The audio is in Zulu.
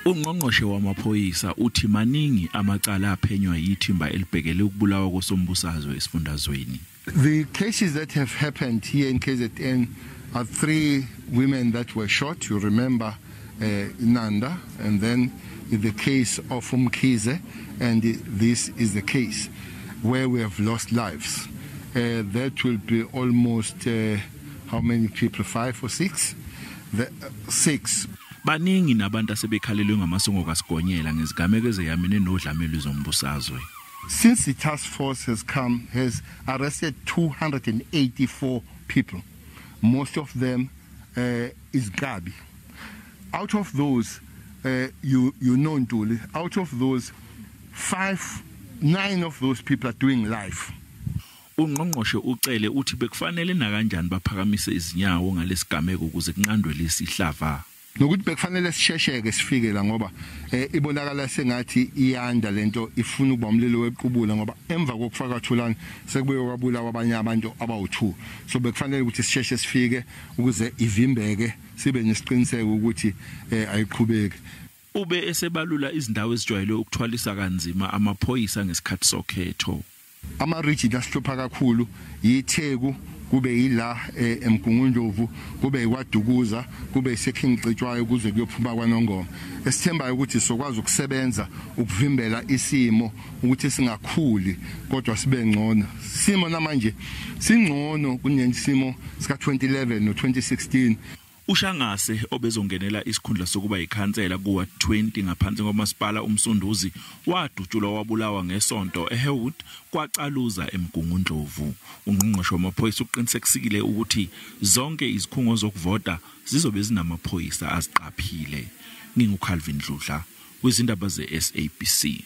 Ungqongqoshe wamaphoyisa uthi maningi amacala aphenywa yithimba elibhekele ukubulawa kosombusazwe esifundazweni. The cases that have happened here in KZN are 3 women that were shot. You remember Nanda, and then the case of Mkhize, and this is the case where we have lost lives. That will be almost how many people? 5 or 6? 6. Baningi nabantu asebekhalelwe ngamasongo kaSigonyela ngezigameko ezeyamene nodlame lwezombusazwe. Since the task force has come, has arrested 284 people. Most of them is Gabi. Out of those, you know Ntuli, out of those, 9 of those people are doing life. Ungqongqoshe ucele uthi bekufanele nakanjani baphakamise izinyawo ngalesigameko ukuze kunqandwe lesihlava. Nokuthi bekufanele sishesheke sifike la ngoba ibonakala sengathi iyanda lento, ifuna ukuba umlilo wequbula ngoba emva kokufaka Thulani sekubuye kwabulawa abanye abantu abawu2. So bekufanele ukuthi sisheshe sifike ukuze ivimbeke, sibe nesiqiniseko ukuthi ayiqhubeki. Ube esebalula izindawo ezijwayele ukuthwalisa kanzima amaphoyisa ngesikhathi sokhetho. Ama region asihlupha kakhulu yiTheku, kube yila eMgungundlovu, kube yiKwaDukuza, kube iseKing Cetshwayo kuze kuyophuma kwaNongoma. Esithembayo ukuthi sokwazi ukusebenza ukuvimbela isimo ukuthi singakhuli kodwa sibe ngcono. Simo namanje singcono kunesimo sika 2011 no 2016. Ushangase obezongenela isikhundla sokuba yikhansela kuwa 20 ngaphansi kwamasipala uMsunduzi wadutshulwa wabulawa ngesonto eHewood kwaCaluza eMgungundlovu. Ungqongqoshe wamaphoyisa uqinisekisile ukuthi zonke izikhungo zokuvota zizobe zinamaphoyisa aziqaphile. NginguCalvin Dludla kwizindaba zeSABC.